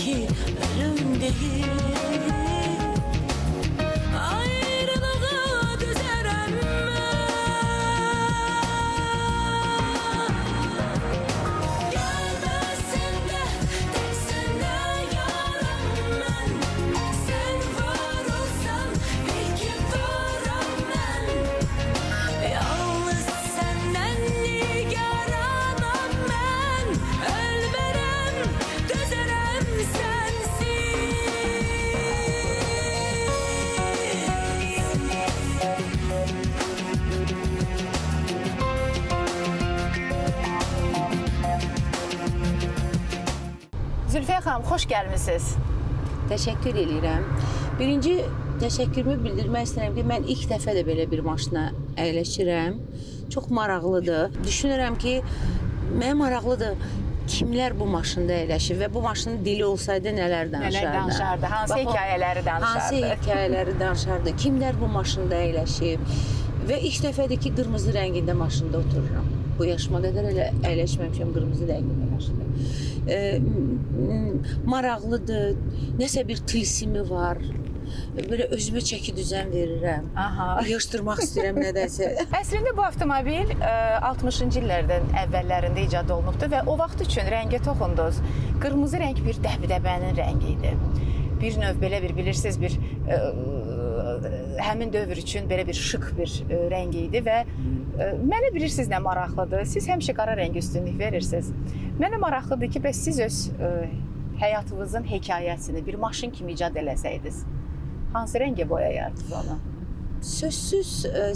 ki ölüm değil. Ayrılığa dözərəm mən. Gəlməsən də tək sənə yaram mən. Sən var olsan bil ki varam mən. Yalnız səndən nigaranam mən. Ölmərəm, dözərəm sənsiz. Zülfiyə xanım, xoş gəlmisiniz. Təşəkkür eləyirəm. Birinci təşəkkürümü bildirmək istəyirəm ki, mən ilk dəfə də belə bir maşına əyləşirəm. Çox maraqlıdır. Düşünürəm ki, mənə maraqlıdır kimlər bu maşında əyləşir və bu maşının dili olsaydı nələr danışardı? Nələr danışardı, hansı Bax o- hekayələri danışardı? Hansı hekayələri danışardı? Kimlər bu maşında əyləşib? Və ilk dəfədir ki, qırmızı rəngində maşında otururam. Bu yaşıma qədər elə əyləşməmişəm qırmızı rəngində maşında. Maraqlıdır. Nəsə bir tilsimi var. Belə özümə çəki düzən verirəm. Aha. Yığışdırmaq istəyirəm nədənsə. Əslində bu avtomobil 60-cı illərdən əvvəllərində icad olunubdu və o vaxt üçün rəngə toxundunuz. Qırmızı rəng bir dəbdəbənin rəngi idi. Bir növ belə bir bilirsiniz bir həmin dövr üçün belə bir şıx bir rəng idi və mənə bilirsiniz nə maraqlıdır? Siz həmişə qara rəngə üstünlük verirsiniz. Mənə maraqlıdır ki, bəs siz öz həyatınızın hekayəsini bir maşın kimi icad eləsəydiniz, hansı rəngə boyayardınız onu? Sözsüz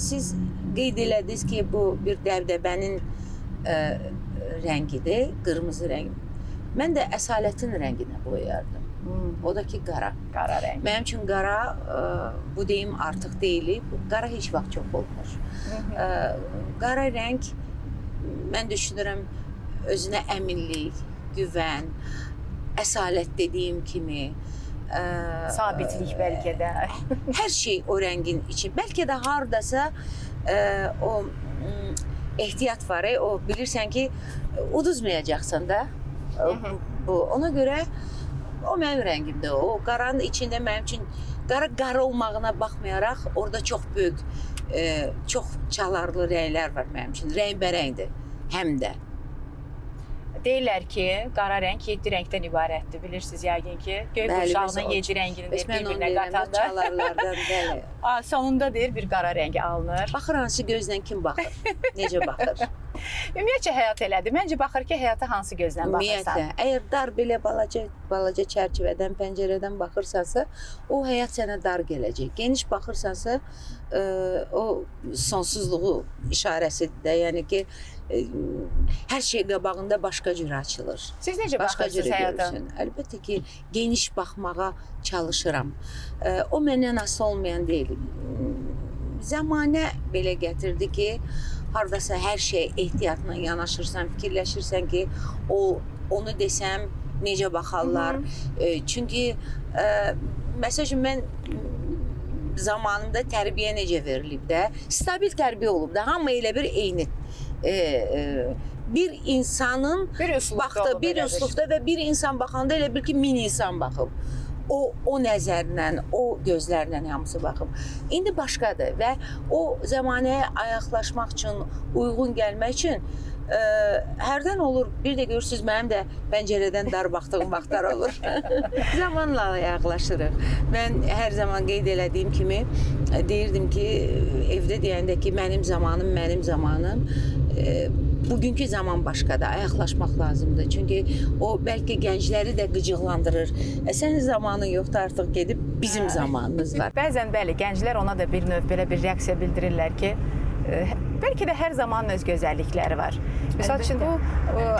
siz qeyd elədiniz ki, bu bir dəbdəbənin rəngidir, qırmızı rəng. Mən də əsalətin rənginə boyayardım. O da ki qara. Qara rəng. Mənim üçün qara bu deyim artıq deyil. Qara heç vaxt çox olmur. Qara rəng mən düşünürəm özünə əminlik, güvən, əsalət dediyim kimi, Sabitlik bəlkə də. hər şey o rəngin içi. Bəlkə də hardasa o ehtiyat var, o bilirsən ki, uduzmayacaqsan da. Bu ona görə o mənim rəngimdir. O qaranın içində mənim üçün qara qara olmağına baxmayaraq orada çox böyük, çox çalarlı rənglər var mənim üçün. Rəngbərəngdir həm də. Deyirlər ki, qara rəng 7 rəngdən ibarətdir. Bilirsiniz yəqin ki, göy Bəli, qurşağının bəs o- 7 rəngini Bəs deyir mən onu bir-birinə deyirəm də, qatanda. çalarlardan, bəli. Sonunda deyir bir qara rəngi alınır. Baxır hansı gözlə kim baxır, necə baxır. Ümumiyyətcə həyat elədir. Məncə baxır ki, həyata hansı gözlə baxırsan. Ümumiyyətlə, əgər dar belə balaca balaca çərçivədən, pəncərədən baxırsansa, o həyat sənə dar gələcək. Geniş baxırsansa, o sonsuzluğu işarəsidir də, yəni ki, hər şey qabağında başqa cür açılır. Siz necə Başqa baxırsınız cür həyata? görürsən. Əlbəttə ki, geniş baxmağa çalışıram. O məndən asılı olmayan deyil. Zəmanə belə gətirdi ki, hardasa hər şey ehtiyatla yanaşırsan, fikirləşirsən ki, o onu desəm necə baxarlar. Çünki məsəl üçün mən zamanımda tərbiyə necə verilib də, stabil tərbiyə olub da, hamı elə bir eyni bir insanın Bir üslubda baxdı, olub bir elə bir. üslubda və bir insan baxanda elə bil ki, min insan baxıb. O nəzərlə, o gözlərlə hamısı baxıb. İndi başqadır və o zəmanəyə ayaqlaşmaq üçün, uyğun gəlmək üçün hərdən olur. Bir də görürsüz mənim də pəncərədən dar baxdığım vaxtlar olur. Zamanla ayaqlaşırıq. Mən hər zaman qeyd elədiyim kimi deyirdim ki, evdə deyəndə ki, mənim zamanım, mənim zamanım. Bugünkü zaman başqadır, ayaqlaşmaq lazımdır. Çünki o bəlkə gəncləri də qıcıqlandırır. Sənin zamanın yoxdur, artıq gedib bizim zamanımız var. Bəzən bəli, gənclər ona da bir növ belə bir reaksiya bildirirlər ki, bəlkə də hər zamanın öz gözəllikləri var. Məsəl üçün bu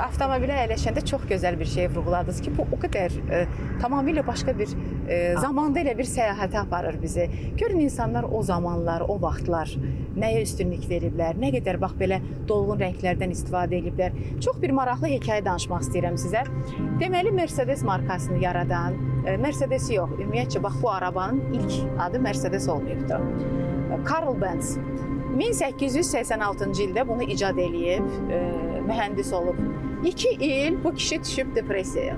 avtomobilə əyləşəndə çox gözəl bir şey vurğuladınız ki, bu o qədər tamamilə başqa bir zamanda elə bir səyahətə aparır bizi. Görün insanlar o zamanlar, o vaxtlar nəyə üstünlük veriblər, nə qədər bax belə dolğun rənglərdən istifadə ediblər. Çox bir maraqlı hekayə danışmaq istəyirəm sizə. Deməli Mercedes markasını yaradan, Mercedes yox, ümumiyyətcə bax bu arabanın ilk adı Mercedes olmayıbdı. Karl Benz 1886-cı ildə bunu icad eləyib, mühəndis olub. 2 il bu kişi düşüb depressiyaya.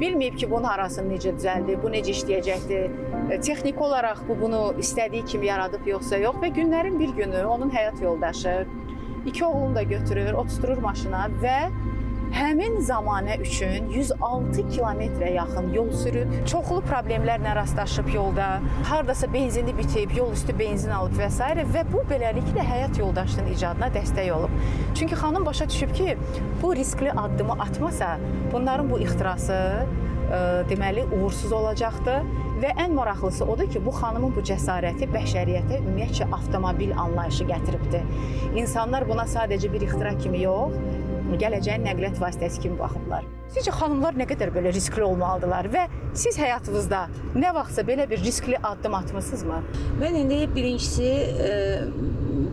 Bilməyib ki, bunun harasını necə düzəldi, bu necə işləyəcəkdi. Texniki olaraq bu bunu istədiyi kimi yaradıb yoxsa yox və günlərin bir günü onun həyat yoldaşı iki oğlunu da götürür, oturtdurur maşına və həmin zamanə üçün 106 kilometrə yaxın yol sürüb, çoxlu problemlərlə rastlaşıb yolda, hardasa benzini bitib, yol üstü benzin alıb və s. və bu beləliklə həyat yoldaşının icadına dəstək olub. Çünki xanım başa düşüb ki, bu riskli addımı atmasa, bunların bu ixtirası deməli uğursuz olacaqdı və ən maraqlısı odur ki, bu xanımın bu cəsarəti bəşəriyyətə ümumiyyətcə avtomobil anlayışı gətiribdi. İnsanlar buna sadəcə bir ixtira kimi yox, gələcəyin nəqliyyat vasitəsi kimi baxıblar. Sizcə xanımlar nə qədər belə riskli olmalıdırlar və siz həyatınızda nə vaxtsa belə bir riskli addım atmısınızmı? Mən indi birincisi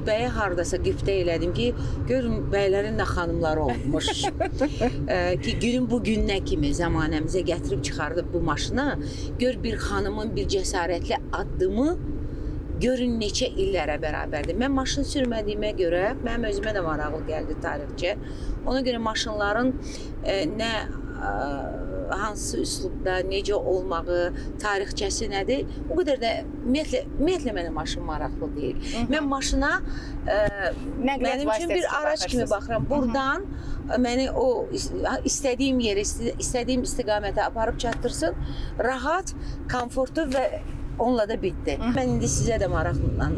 bəyə hardasa qibtə elədim ki, görün bəylərin nə xanımları olmuş. Ki günün bu gününə kimi zəmanəmizə gətirib çıxardıb bu maşını, gör bir xanımın bir cəsarətli addımı görün neçə illərə bərabərdir. Mən maşın sürmədiyimə görə mənim özümə də maraqlı gəldi tarixçə. Ona görə maşınların nə hansı üslubda, necə olmağı, tarixçəsi nədir? O qədər də ümumiyyətlə mənə maşın maraqlı deyil. Mən maşına mənim üçün bir arac kimi baxıram. Burdan məni o istədiyim yerə, istədiyim istiqamətə aparıb çatdırsın. Rahat, komfortlu və onunla da bitdi. Mən indi sizə də maraqla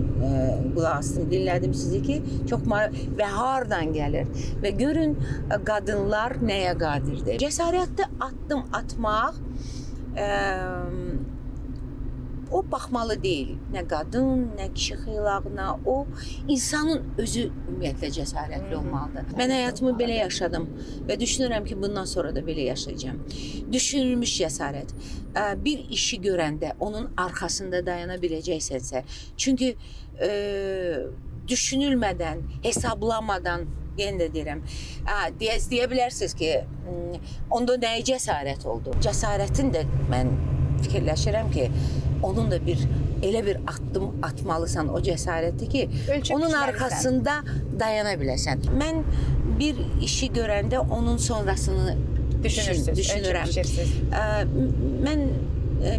qulaq astım, dinlədim sizi ki, çox maraq və hardan gəlir və görün qadınlar nəyə qadirdir. Cəsarətli addım atmaq o baxmalı deyil. Nə qadın, nə kişi xeylağına, o insanın özü ümumiyyətlə cəsarətli olmalıdır. Mən həyatımı belə yaşadım və düşünürəm ki, bundan sonra da belə yaşayacağam. Düşünülmüş cəsarət. Bir işi görəndə onun arxasında dayana biləcəksənsə, çünki düşünülmədən, hesablamadan, yenə də deyirəm, deyə bilərsiniz ki, onda nəyə cəsarət oldu? Cəsarətin də mən fikirləşirəm ki, onun da bir elə bir addım atmalısan o cəsarəti ki, ölçüb onun biçməlisən. Arxasında dayana biləsən. Mən bir işi görəndə onun sonrasını düşünürsünüz, düşünürəm. Mən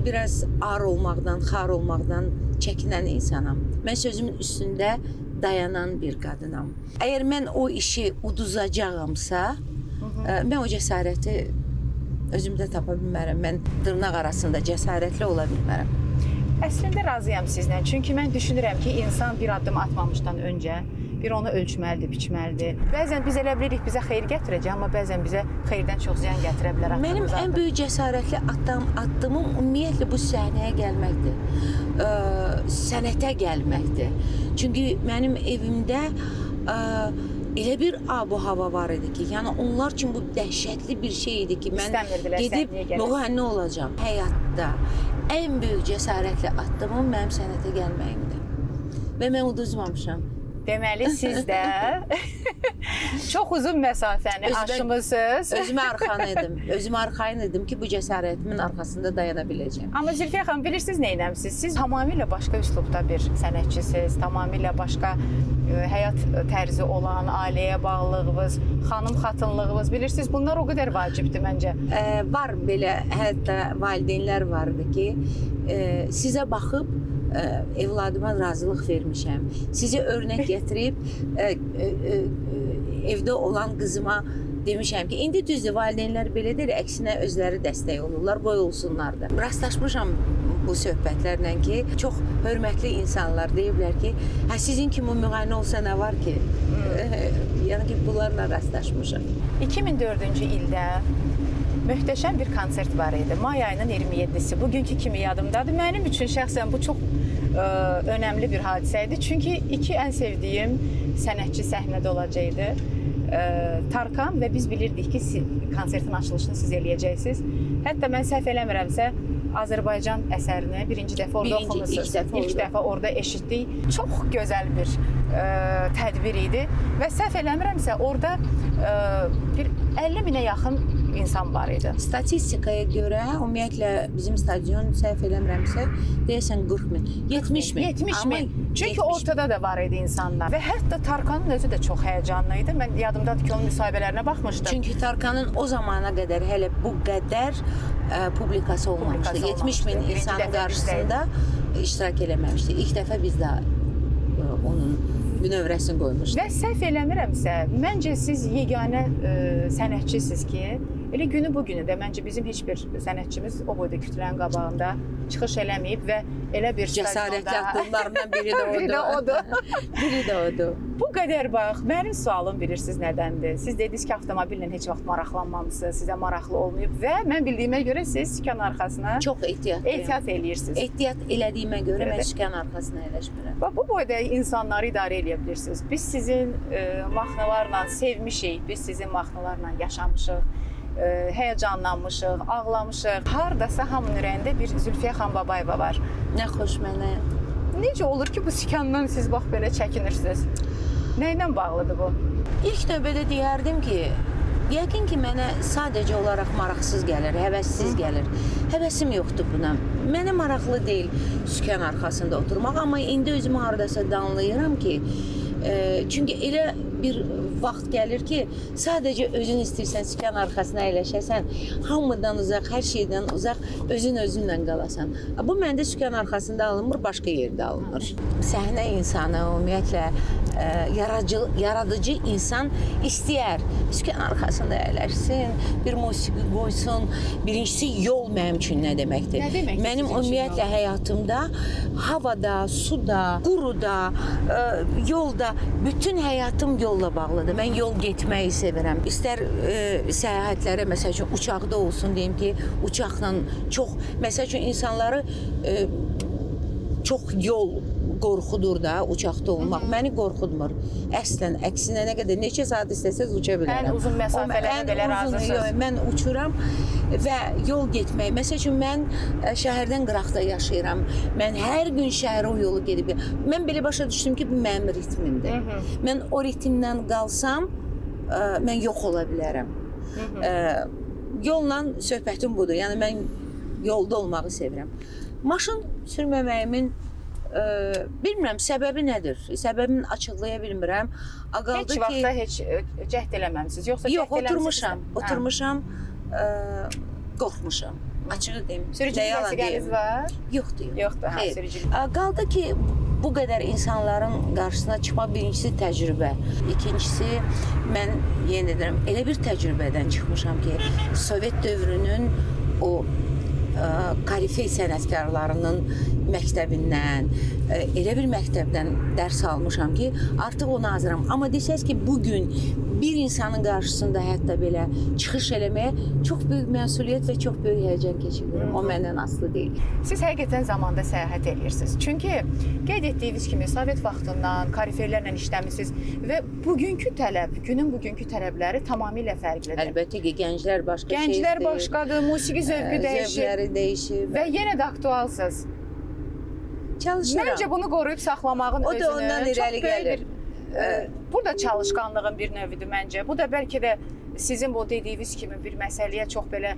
biraz ar olmaqdan, xar olmaqdan çəkinən insanam. Mən sözümün üstündə dayanan bir qadınam. Əgər mən o işi uduzacağamsa, mən o cəsarəti özümdə tapa bilmərəm. Mən dırnaq arasında cəsarətli ola bilmərəm. Əslində razıyam sizlə. Çünki mən düşünürəm ki, insan bir addım atmamışdan öncə bir onu ölçməlidir, biçməlidir. Bəzən biz elə bilirik bizə xeyir gətirəcək, amma bəzən bizə xeyirdən çox ziyan gətirə bilər. Mənim ən böyük cəsarətli addımım ümumiyyətlə bu səhnəyə gəlməkdir. Sənətə gəlməkdir. Çünki mənim evimdə elə bir ab-hava var idi ki, yəni onlar üçün bu dəhşətli bir şey idi ki, mən gedib müğənni olacağam. Həyatda ən böyük cəsarətli addımım mənim sənətə gəlməyimdir. Və mən uduzmamışam. Deməli siz də çox uzun məsafəni aşmısınız. Özümə arxayın idim. Özümə arxayın idim ki, bu cəsarətimin arxasında dayana biləcəm. Amma Zülfiyə xanım, bilirsiniz nə etmisiniz? Siz tamamilə başqa üslubda bir sənətçisiniz, tamamilə başqa həyat tərzi olan, ailəyə bağlılığınız, xanım xatınlığınız, bilirsiniz, bunlar o qədər vacibdir məncə. Var belə, hətta valideynlər vardı ki, sizə baxıb evladıma razılıq vermişəm. Sizi örnək gətirib evdə olan qızıma demişəm ki, indi düzdür, valideynlər belə deyir, əksinə özləri dəstək olurlar, qoy olsunlar da. Rastlaşmışam bu söhbətlərlə ki, çox hörmətli insanlar deyiblər ki, hə sizin kimi müğənni olsa nə var ki? Yəni ki, bunlarla rastlaşmışam. 2004-cü ildə möhtəşəm bir konsert var idi. May ayının 27-si. Bugünkü kimi yadımdadır. Mənim üçün şəxsən bu çox önəmli bir hadisə idi. Çünki iki ən sevdiyim sənətçi səhnədə olacaqdı. Tarkan və biz bilirdik ki, konsertin açılışını siz eləyəcəksiniz. Hətta mən səhv eləmirəmsə, Azərbaycan əsərini birinci dəfə orada oxumusunuz. İlk dəfə orada eşitdik. Çox gözəl bir tədbir idi və səhv eləmirəmsə orada bir 50 minə yaxın insan var idi. Statistikaya görə ümumiyyətlə bizim stadion səhv eləmirəmsə deyəsən 40 min, 70 min. 70 min. Çünki ortada da var idi insanlar və hətta Tarkanın özü də çox həyəcanlı idi. Mən yadımdadır ki, onun müsahibələrinə baxmışdım. Çünki Tarkanın o zamana qədər hələ bu qədər publikası olmamışdı. 70 min insanın qarşısında iştirak eləməmişdi. İlk dəfə biz də onun bünövrəsini qoymuşduq. Və səhv eləmirəmsə, məncə siz yeganə sənətçisiniz ki, elə günü bu günü də məncə bizim heç bir sənətçimiz o boyda kütlənin qabağında çıxış eləməyib və elə bir cəsarətli addımlarından biri də odur. Biri də odur. Biri də odur. Bu qədər bax, mənim sualım bilirsiniz nədəndir? Siz dediniz ki, avtomobillə heç vaxt maraqlanmamısınız, sizə maraqlı olmayıb və mən bildiyimə görə siz sükan arxasına çox ehtiyat eləyirsiniz. Ehtiyat elədiyimə görə mən sükan arxasına əyləşmirəm. Bax, bu boyda insanları idarə eləyə bilirsiniz. Biz sizin mahnılarla sevmişik, biz sizin mahnılarla yaşamışıq, həyəcanlanmışıq, ağlamışıq. Hardasa hamının ürəyində bir Zülfiyə Xanbabayeva var. Nə xoş mənə. Necə olur ki, bu sükandan siz bax belə çəkinirsiniz? Nə ilə bağlıdır bu? İlk növbədə deyərdim ki, yəqin ki, mənə sadəcə olaraq maraqsız gəlir, həvəssiz gəlir. Həvəsim yoxdur buna. Mənə maraqlı deyil sükan arxasında oturmaq, amma indi özümü hardasa danlayıram ki, çünki elə bir vaxt gəlir ki, sadəcə özün istəyirsən sükan arxasına əyləşəsən, hamıdan uzaq, hər şeydən uzaq, özün özünlə qalasan. Bu məndə sükan arxasında alınmır, başqa yerdə alınır. Səhnə insanı, ümumiyyətlə, yaradıcı insan istəyər sükan arxasında əyləşsin, bir musiqi qoysun. Birincisi, yol mənim üçün nə deməkdir? Nə deməkdir? Mənim ümumiyyətlə həyatımda havada, suda, quruda, yolda, bütün həyatım yolla bağlıdır. Mən yol getməyi sevirəm. İstər səyahətlərə, məsəl üçün, uçaqda olsun, deyim ki, uçaqla çox, məsəl üçün, insanları çox yol qorxudur da uçaqda olmaq. Məni qorxutmur. Əslən, əksinə nə qədər, neçə saat istəsəz uça bilərəm. Ən uzun məsafələrə belə razısınız. Mən uçuram və yol getmək. Məsəl üçün, mən şəhərdən qıraqda yaşayıram. Mən hər gün şəhərə o yolu gedib. Mən belə başa düşdüm ki, bu mənim ritmimdir. Mən o ritmdən qalsam, mən yox ola bilərəm. Yolla söhbətim budur. Yəni, mən yolda olmağı sevirəm. Maşın sürməməyimin bilmirəm, səbəbi nədir? Səbəbini açıqlaya bilmirəm. Heç vaxtda heç cəhd eləməmisiniz? Yoxsa yox, oturmuşam. Oturmuşam, qorxmuşam. Açığı deyim. Sürücülük vəsiqəniz var? Yoxdur. Yoxdur, hə, sürücülük. Qaldı ki, bu qədər insanların qarşısına çıxmaq birincisi təcrübə. İkincisi, mən yenə deyirəm, elə bir təcrübədən çıxmışam ki, Sovet dövrünün o korifey sənətkarlarının məktəbindən, elə bir məktəbdən dərs almışam ki, artıq ona hazıram. Amma desəz ki, bugün bir insanın qarşısında hətta belə çıxış eləməyə çox böyük məsuliyyət və çox böyük həyəcan keçirirəm. O məndən asılı deyil. Siz həqiqətən zamanda səyahət edirsiniz. Çünki qeyd etdiyiniz kimi Sovet vaxtından korifeylərlə işləmisiniz və bugünkü tələb, günün bugünkü tələbləri tamamilə fərqlidir. Əlbəttə ki, gənclər başqa şeydir. Gənclər başqadır, musiqi zövqü dəyişir. Zövqləri dəyişir. Və yenə də aktualsınız. Çalışıram. Məncə bunu qoruyub saxlamağın özünü... O da ondan irəli gəlir. Bu da çalışqanlığın bir növüdür məncə. Bu da bəlkə də sizin bu dediyiniz kimi bir məsələyə çox belə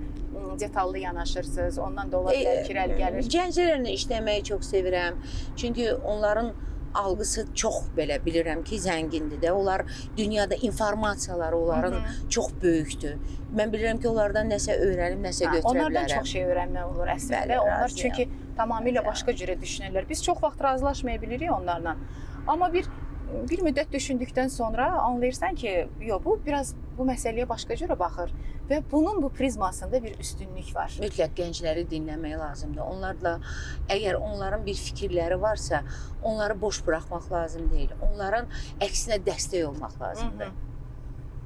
detallı yanaşırsınız. Ondan da ola bilər ki, irəli gəlir. Gənclərlə işləməyi çox sevirəm. Çünki onların algısı çox belə bilirəm ki, zəngindir də. Onlar dünyada informasiyaları onların çox böyükdür. Mən bilirəm ki, onlardan nəsə öyrənib, nəsə götürə bilərəm. Onlardan çox şey öyrənmək olur əslində. Onlar çünki tamamilə başqa cürə düşünürlər. Biz çox vaxt razılaşmaya bilirik onlarla. Amma bir müddət düşündükdən sonra anlayırsan ki, yox, bu biraz bu məsələyə başqa cürə baxır və bunun bu prizmasında bir üstünlük var. Mütləq gəncləri dinləmək lazımdır. Onlarla, əgər onların bir fikirləri varsa, onları boş buraxmaq lazım deyil. Onların əksinə dəstək olmaq lazımdır.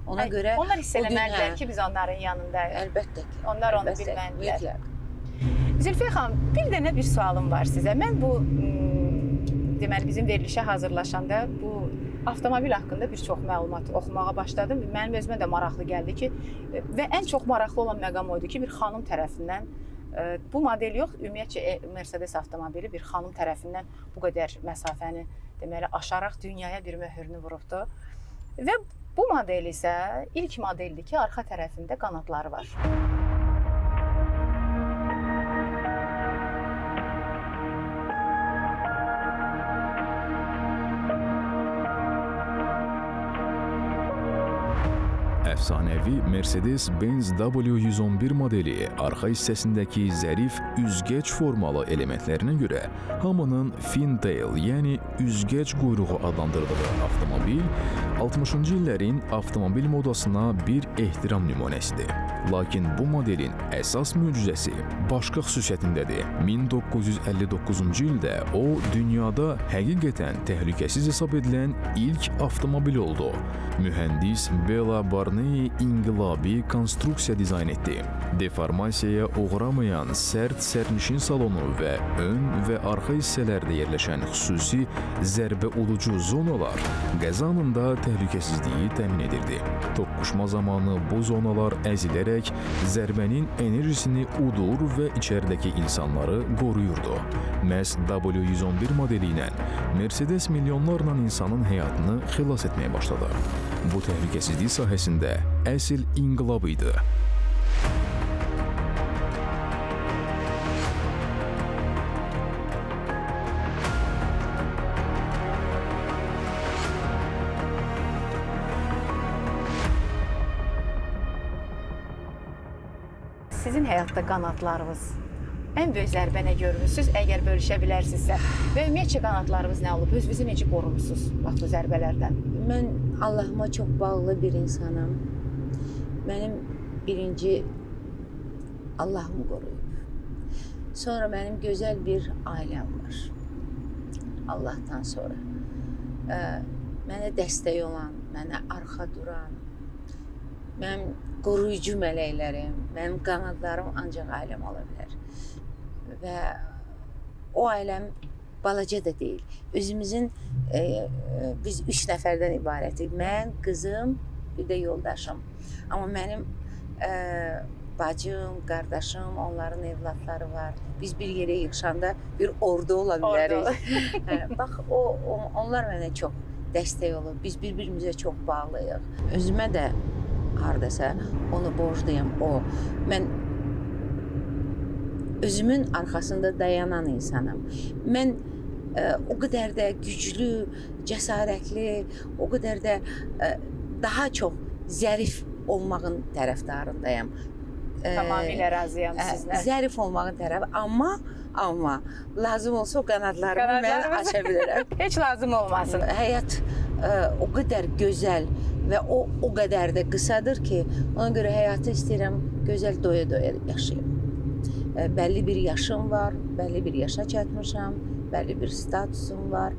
Ona görə onlar hiss eləməlidirlər ki, biz onların yanındayıq. Əlbəttə ki. Onlar onu bilməlidirlər. Mütləq. Zülfiyə xanım, bir dənə bir sualım var sizə. Mən bu deməli, bizim verilişə hazırlaşanda bu avtomobil haqqında bir çox məlumat oxumağa başladım. Mənim özümə də maraqlı gəldi ki, və ən çox maraqlı olan məqam oydu ki, bir xanım tərəfindən bu model yox, ümumiyyətcə Mercedes avtomobili bir xanım tərəfindən bu qədər məsafəni deməli aşaraq dünyaya bir möhürünü vurubdu. Və bu model isə ilk modeldir ki, arxa tərəfində qanadları var. Əfsanəvi Mercedes-Benz W111 modeli arxa hissəsindəki zərif üzgəc formalı elementlərinə görə hamının fintail, yəni üzgəc quyruğu adlandırdığı avtomobil 60-cı illərin avtomobil modasına bir ehtiram nümunəsidir. Lakin bu modelin əsas möcüzəsi başqa xüsusiyyətindədir. 1959-cu ildə o dünyada həqiqətən təhlükəsiz hesab edilən ilk avtomobil oldu. Mühəndis Bela Barney inqilabi konstruksiya dizayn etdi. Deformasiyaya uğramayan sərt sərnişin salonu və ön və arxa hissələrdə yerləşən xüsusi zərbə uducu zonalar qəza anında təhlükəsizliyi təmin edirdi. Toqquşma zamanı bu zonalar əzilərək zərbənin enerjisini udur və içəridəki insanları qoruyurdu. Məhz W111 modeli ilə Mercedes milyonlarla insanın həyatını xilas etməyə başladı. Bu təhlükəsizlik sahəsində əsl inqilab idi. Sizin həyatda qanadlarınız ən böyük zərbə nə görmüsüz, əgər bölüşə bilərsinizsə və ümumiyyətcə qanadlarınız nə olub? Özünüzü necə qorumusunuz bax bu zərbələrdən? Mən Allahıma çox bağlı bir insanam. Mənim birinci Allahım qoruyub. Sonra mənim gözəl bir ailəm var. Allahdan sonra. Mənə dəstək olan, mənə arxa duran, mənim qoruyucu mələklərim, mənim qanadlarım ancaq ailəm ola bilər. Və o ailəm balaca da deyil. Özümüzün biz 3 nəfərdən ibarətik. Mən, qızım, bir də yoldaşım. Amma mənim bacım, qardaşım, onların evladları var. Biz bir yerə yığışanda bir ordu ola bilərik. Bax onlar mənə çox dəstək olub. Biz bir-birimizə çox bağlıyıq. Özümə də hardasa onu borcluyam o. Mən özümün arxasında dayanan insanam. Mən o qədər də güclü, cəsarətli, o qədər də daha çox zərif olmağın tərəfdarındayam. Tamamilə razıyam sizlə. Zərif olmağın tərəfi, amma lazım olsa o qanadlarımı mən aça bilərəm. Heç lazım olmasın. Həyat o qədər gözəl və o qədər də qısadır ki, ona görə həyatı istəyirəm gözəl doya-doya yaşayım. Bəlli bir yaşım var, bəlli bir yaşa çatmışam, bəlli bir statusum var.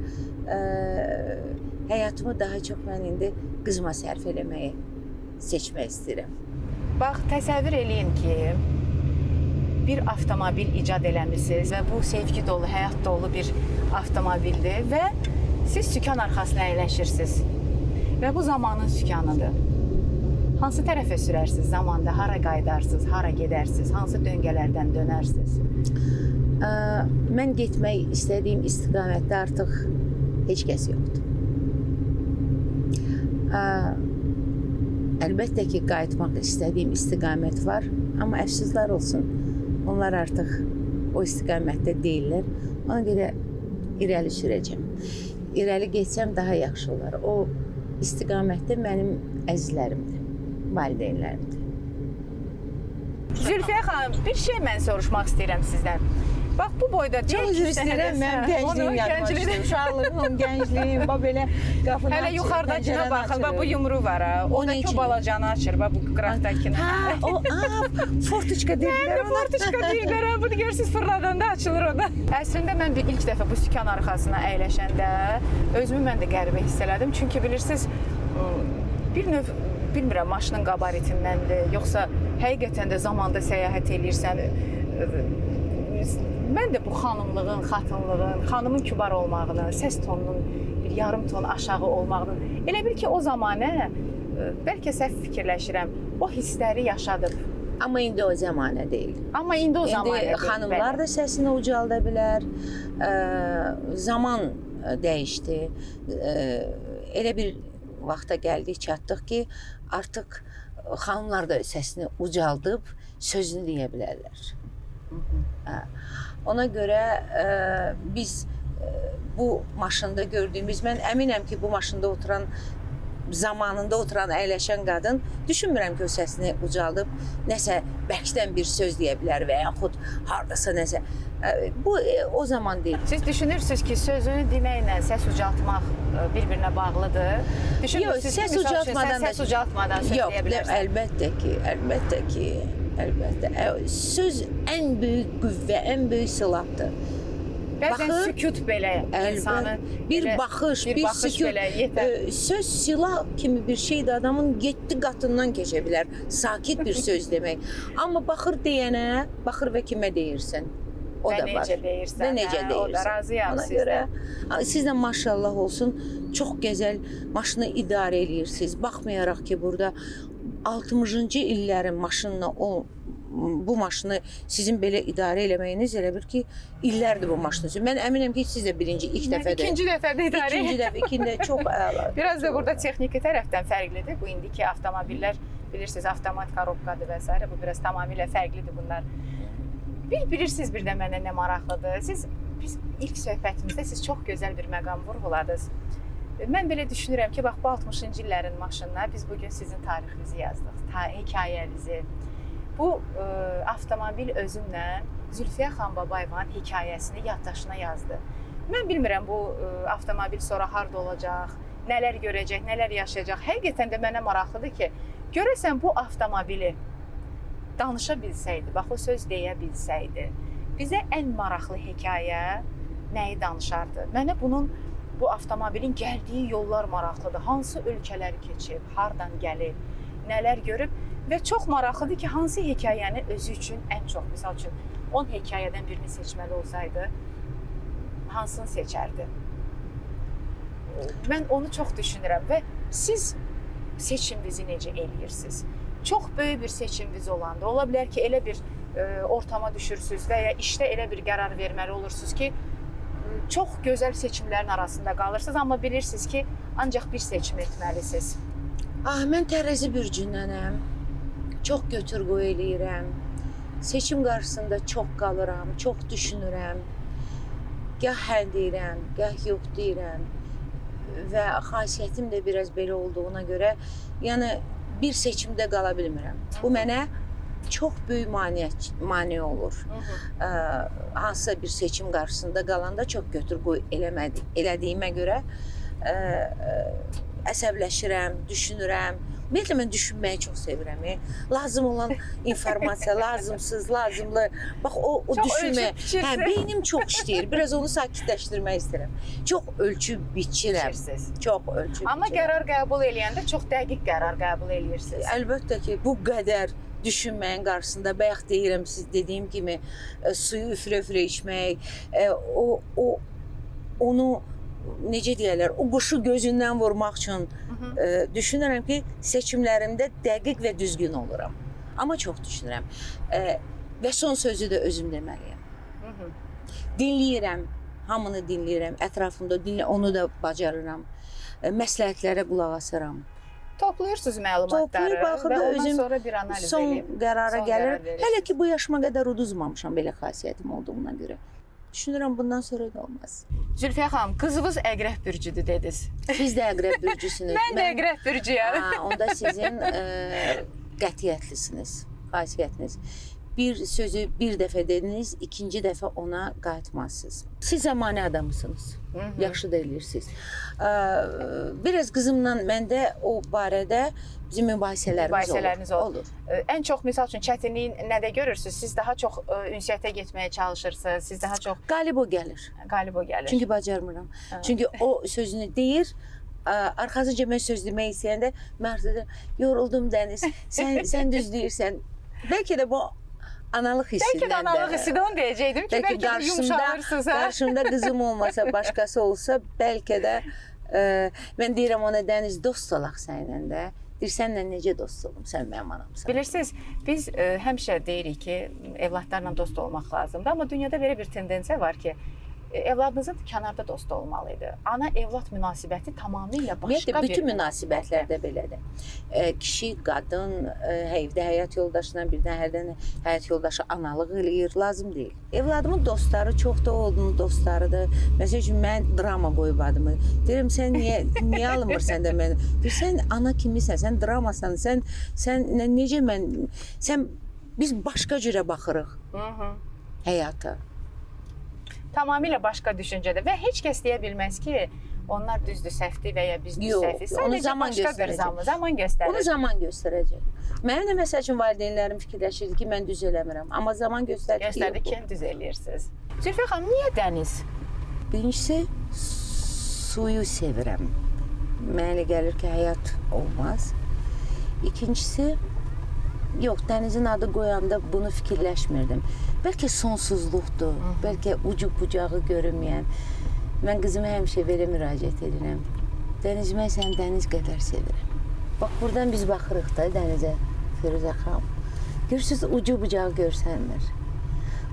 Həyatımı daha çox mən indi qızıma sərf eləməyi seçmək istəyirəm. Bax, təsəvvür eləyin ki, bir avtomobil icad eləmisiniz və bu sevgi dolu, həyat dolu bir avtomobildir və siz sükan arxasına əyləşirsiniz və bu zamanın sükanıdır. Hansı tərəfə sürərsiniz zamanda, hara qayıdarsınız, hara gedərsiniz, hansı döngələrdən dönərsiniz? Mən getmək istədiyim istiqamətdə artıq heç kəs yoxdur. Əlbəttə ki, qayıtmaq istədiyim istiqamət var, amma əfsuslar olsun, onlar artıq o istiqamətdə deyillər. Ona görə irəli sürəcəm. İrəli getsəm daha yaxşı olar. O istiqamətdə mənim əzizlərimdir, valideynlərimdir. Zülfiyə xanım, bir şey mən soruşmaq istəyirəm sizdən. Bax bu boyda çox üzr istəyirəm, mənim gəncliyim yadıma düşdü. Uşaqlığım, gəncliyim, bax belə qapını hələ yuxarıdakına baxın, bax bu yumru var ha. Ondakı o balacanı açır, bax bu qıraqdakını. Ha, o fortuçka deyirlər ona. Fortuçka deyirlər ha, bunu görürsüz fırladanda açılır o da. Əslində mən bir ilk dəfə bu sükan arxasına əyləşəndə özümü mən də qəribə hiss elədim. Çünki bilirsiniz, bir növ bilmirəm maşının qabaritindəndir, yoxsa həqiqətən də zamanda səyahət eləyirsən. Mən də bu xanımlığın, xatınlığın, xanımın kübar olmağını, səs tonunun bir yarım ton aşağı olmağının, elə bil ki, o zamanə bəlkə səhv fikirləşirəm, o hissləri yaşadıb. Amma indi o zəmanə deyil. Amma indi o zəmanə deyil. Xanımlar da səsini ucalda bilər. Zaman dəyişdi. Elə bir vaxta gəldik, çatdıq ki, artıq xanımlar da səsini ucaldıb sözünü deyə bilərlər. Ona görə biz bu maşında gördüyümüz, mən əminəm ki, bu maşında oturan zamanında oturan, əyləşən qadın düşünmürəm ki, o səsini ucaldıb nəsə bərkdən bir söz deyə bilər və yaxud hardasa nəsə. Bu o zaman deyil. Siz düşünürsünüz ki, sözünü deməklə səs ucaltmaq bir-birinə bağlıdır? Düşünürsünüz Yox, ki, səs ucaltmadan sən səs ucaltmadan söz yox, deyə bilərsən? Əlbəttə ki, əlbəttə ki, əlbəttə. Söz ən böyük qüvvə, ən böyük silahdır. Bəzən sükut belə insanı bir baxış, bir sükut belə yetər. Söz silah kimi bir şeydir, adamın 7 qatından keçə bilər. Sakit bir söz demək. Amma baxır deyənə, baxır və kimə deyirsən. O və da var. Necə deyirsən. Və necə deyirsən. O da razıyam ona sizdən. Görə, siz də maşallah olsun, çox gözəl maşını idarə eləyirsiniz. Baxmayaraq ki, burada 60-cı illərin maşınla bu maşını sizin belə idarə eləməyiniz elə bir ki, illərdir bu maşını. Mən əminəm ki, siz də birinci, ilk dəfədir. İkinci dəfədir idarə. İkinci dəfə, ikinci çox əla. Biraz da burada texniki tərəfdən fərqlidir. Bu indiki avtomobillər bilirsiniz, avtomat korobkadır və s. Bu biraz tamamilə fərqlidir bunlar. Bilirsiniz bir də mənə nə maraqlıdır. Biz ilk söhbətimizdə siz çox gözəl bir məqam vurğuladınız. Mən belə düşünürəm ki, bax bu 60-cı illərin maşınına biz bugün sizin tarixinizi yazdıq, hekayənizi. Bu avtomobil özünlə Zülfiyə Xanbabayevanın hekayəsini yaddaşına yazdı. Mən bilmirəm bu avtomobil sonra harda olacaq, nələr görəcək, nələr yaşayacaq. Həqiqətən də mənə maraqlıdır ki, görəsən bu avtomobili danışa bilsəydi, bax o söz deyə bilsəydi, bizə ən maraqlı hekayə nəyi danışardı? Mənə bu avtomobilin gəldiyi yollar maraqlıdır. Hansı ölkələri keçib, hardan gəlib, nələr görüb və çox maraqlıdır ki, hansı hekayəni özü üçün ən çox, misal üçün 10 hekayədən birini seçməli olsaydı, hansını seçərdi? Mən onu çox düşünürəm və siz seçiminizi necə eləyirsiniz? Çox böyük bir seçiminiz olanda, ola bilər ki, elə bir ortama düşürsünüz və ya işdə elə bir qərar verməli olursunuz ki, çox gözəl seçimlərin arasında qalırsınız, amma bilirsiniz ki, ancaq bir seçim etməlisiniz. Mən tərəzi bürcündənəm. Çox götür-qoy eləyirəm. Seçim qarşısında çox qalıram, çox düşünürəm. Gah hə deyirəm, gah yox deyirəm. Və xasiyyətim də biraz belə olduğuna görə, yəni bir seçimdə qala bilmirəm. Bu mənə çox böyük mane olur. Hansısa bir seçim qarşısında qalanda çox götür-qoy elədiyimə görə əsəbləşirəm, düşünürəm. Ümumiyyətlə mən düşünməyi çox sevirəm. Lazım olan informasiya, lazımsız, lazımlı. Bax o düşünmə. Hə, beynim çox işləyir. Biraz onu sakitləşdirmək istəyirəm. Çox ölçüb biçirəm. Çox ölçüb. Amma qərar qəbul eləyəndə çox dəqiq qərar qəbul eləyirsiniz. Əlbəttə ki, bu qədər düşünməyin qarşısında bayaq deyirəm, siz dediyim kimi suyu üfürə-üfürə içmək, onu necə deyərlər, o quşu gözündən vurmaq üçün düşünürəm ki, seçimlərimdə dəqiq və düzgün oluram. Amma çox düşünürəm. Və son sözü də özüm deməliyəm. Dinləyirəm, hamını dinləyirəm, ətrafımda onu da bacarıram. Məsləhətlərə qulaq asıram. Toplayırsınız məlumatları və ondan özüm sonra bir analiz son qərara gəlirəm. Hələ ki bu yaşıma qədər uduzmamışam belə xasiyyətim olduğuna görə. Düşünürəm bundan sonra da olmaz. Zülfiyə xanım, qızınız əqrəb bürcüdür dediniz. Siz də əqrəb bürcüsünüz. Mən də əqrəb bürcüyəm. Onda sizin qətiyyətlisiniz, xasiyyətiniz. Bir sözü bir dəfə dediniz, ikinci dəfə ona qayıtmazsınız. Siz zəmanə adamısınız. Yaxşı da eləyirsiniz. Biraz qızımla məndə o barədə bizim mübahisələrimiz olur. Ən çox misal üçün çətinliyi nədə görürsünüz? Siz daha çox ünsiyyətə getməyə çalışırsınız. Siz daha çox Qalib o gəlir. Qalib o gəlir. Çünki bacarmıram. Çünki o sözünü deyir. Arxasınca mən söz demək istəyəndə mən artıq deyirəm, yoruldum Dəniz. Sən düz deyirsən. Bəlkə də bu analıq hissindən. Bəlkə də analıq hissindən onu deyəcəkdim ki, bəlkə də yumşalırsınız. Qarşımda qızım olmasa, başqası olsa, bəlkə də mən deyirəm ona, Dəniz, dost olaq səninlə də. Deyir, sənlə necə dost olum, sən mənim anamsan. Bilirsiniz, biz həmişə deyirik ki, evladlarla dost olmaq lazımdır. Amma dünyada belə bir tendensiya var ki, Evladınızın kənarda dostu olmalı idi. Ana-evlad münasibəti tamamilə başqa bir bütün münasibətlərdə belədir. Kişi, qadın, evdə həyat yoldaşından birdən hərdən həyat yoldaşı analıq eləyir, lazım deyil. Evladımın dostları çox da onun dostlarıdır. Məsəl üçün mən drama qoyub adımı. Deyirəm sən niyə alınmırsan da mən? Deyir sən ana kimisən, sən dramasan, sən necə mən sən biz başqa cürə baxırıq həyata. Tamamilə başqa düşüncədə və heç kəs deyə bilməz ki, onlar düzdür, səhvdir və ya biz düz səhvik. Sadəcə zaman başqa bir zaman göstərir. Onu zaman göstərəcək. Mənim də məsəl üçün valideynlərim fikirləşirdi ki, mən düz eləmirəm. Amma zaman göstərdi ki, Göstərdi ki, düz eləyirsiniz. Zülfiyə xanım, niyə dəniz? Birincisi, suyu sevirəm. Mənə elə gəlir ki, həyat olmaz. İkincisi, yox, dənizin adı qoyanda bunu fikirləşmirdim. Bəlkə sonsuzluqdur, bəlkə ucu bucağı görünməyən. Mən qızıma həmişə belə müraciət edirəm. Dəniz, mən səni dəniz qədər sevirəm. Bax, buradan biz baxırıq da dənizə, Firuzə xanım. Görürsünüz, ucu bucağı görsənmir.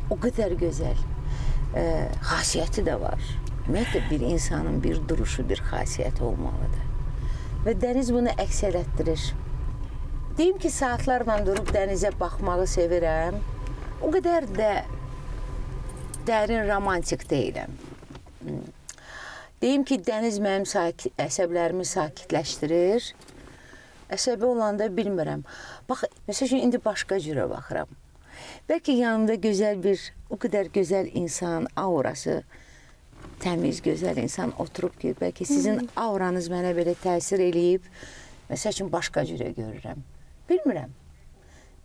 O qədər gözəl. Xasiyyəti də var. Ümumiyyətlə, bir insanın bir duruşu, bir xasiyyəti olmalıdır. Və dəniz bunu əks elətdirir. Deyim ki, saatlarla durub dənizə baxmağı sevirəm. O qədər də dərin romantik deyiləm. Deyim ki, dəniz mənim əsəblərimi sakitləşdirir. Əsəbi olanda bilmirəm. Bax, məsəl üçün, indi başqa cürə baxıram. Bəlkə yanımda gözəl bir, o qədər gözəl insan, aurası təmiz, gözəl insan oturub ki, bəlkə sizin auranız mənə belə təsir eləyib. Məsəl üçün, başqa cürə görürəm. Bilmirəm.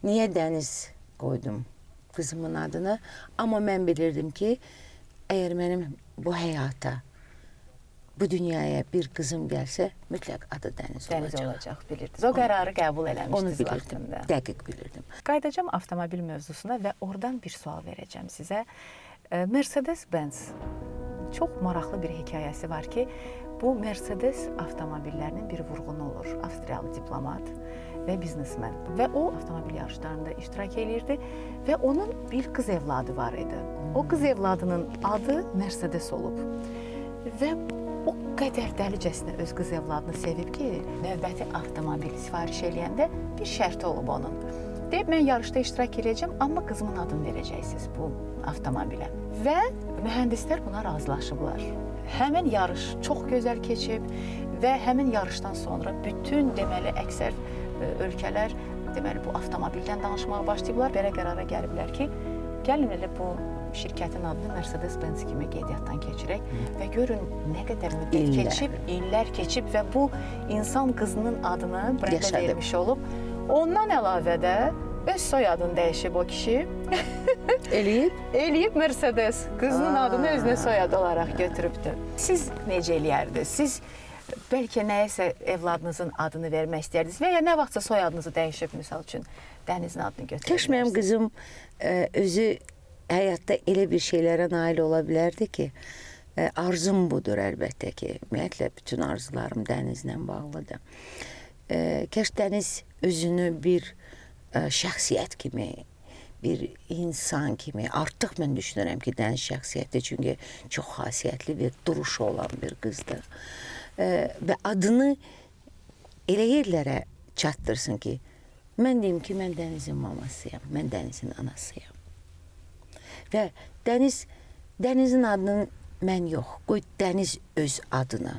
Niyə dəniz qoydum qızımın adını? Amma mən bilirdim ki, əgər mənim bu həyata, bu dünyaya bir qızım gəlsə, mütləq adı Dəniz olacaq. Dəniz olacaq, bilirdiniz. O qərarı qəbul eləmişdiniz Onu bilirdim, vaxtında. Dəqiq bilirdim. Qayıdacağam avtomobil mövzusuna və oradan bir sual verəcəm sizə. Mercedes-Benz çox maraqlı bir hekayəsi var ki, bu Mercedes avtomobillərinin bir vurğunu olur. Avstriyalı diplomat və biznesmen. Və o avtomobil yarışlarında iştirak eləyirdi və onun bir qız evladı var idi. O qız evladının adı Mercedes olub. Və o qədər dəlicəsinə öz qız evladını sevib ki, növbəti avtomobil sifariş eləyəndə bir şərti olub onun. Deyib, mən yarışda iştirak eləyəcəm, amma qızımın adını verəcəksiniz bu avtomobilə. Və mühəndislər buna razılaşıblar. Həmin yarış çox gözəl keçib və həmin yarışdan sonra bütün deməli əksər ölkələr deməli bu avtomobildən danışmağa başlayıblar. Belə qərara gəliblər ki, gəlin elə bu şirkətin adını Mercedes-Benz kimi qeydiyyatdan keçirək və görün nə qədər müddət keçib, illər keçib və bu insan qızının adını brendə vermiş olub. Ondan əlavə də öz soyadını dəyişib o kişi. Eləyib? Eləyib Mercedes. Qızının adını özünə soyadı olaraq götürübdü. Siz necə eləyərdiniz? Siz bəlkə nəyəsə evladınızın adını vermək istəyərdiniz və ya nə vaxtsa soyadınızı dəyişib, misal üçün, Dənizin adını götürə Kaş mənim qızım özü həyatda elə bir şeylərə nail ola bilərdi ki, arzum budur əlbəttə ki. Ümumiyyətlə, bütün arzularım Dənizlə bağlıdır. Kaş Dəniz özünü bir şəxsiyyət kimi, bir insan kimi, artıq mən düşünürəm ki, Dəniz şəxsiyyəti, çünki çox xasiyyətli bir duruşu olan bir qızdır. Və adını elə yerlərə çatdırsın ki, mən deyim ki, mən Dənizin mamasıyam, mən Dənizin anasıyam. Və Dənizin adını mən yox, qoy Dəniz öz adını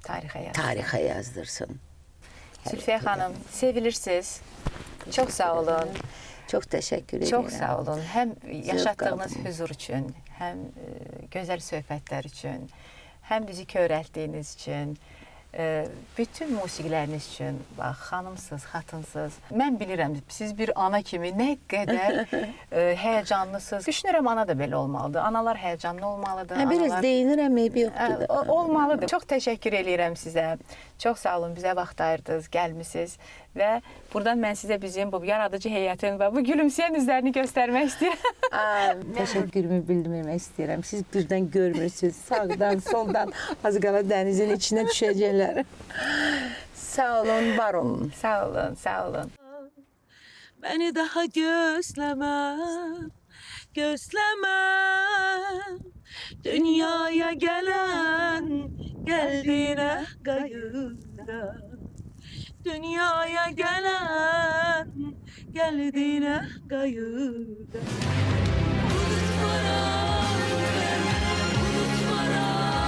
tarixə yazdırsın. Zülfiyə xanım, sevilirsiniz. Çox sağ olun. Çox təşəkkür edirəm. Çox sağ olun. Həm yaşatdığınız hüzur üçün, həm gözəl söhbətlər üçün, həm bizi kövrəltdiyiniz üçün, bütün musiqiləriniz üçün, bax, xanımsız, xatınsız. Mən bilirəm, siz bir ana kimi nə qədər həyəcanlısınız. Düşünürəm, ana da belə olmalıdır. Analar həyəcanlı olmalıdır. Biraz deyinirəm, eybi yoxdur da. Olmalıdır. Çox təşəkkür eləyirəm sizə. Çox sağ olun, bizə vaxt ayırdınız, gəlmisiniz. Və buradan mən sizə bizim bu yaradıcı heyətin və bu gülümsəyən üzlərini göstərmək istəyirəm. Təşəkkürümü bildirmək istəyirəm. Siz birdən görmürsünüz. Sağdan, soldan az qala dənizin içinə düşəcəklər. Sağ olun, var olun. Sağ olun, sağ olun. Beni daha gözleme, gözleme. Dünyaya gelen geldiğine kayıda. Dünyaya gelen geldiğine kayıda. Unutmaram ben, unutmaram.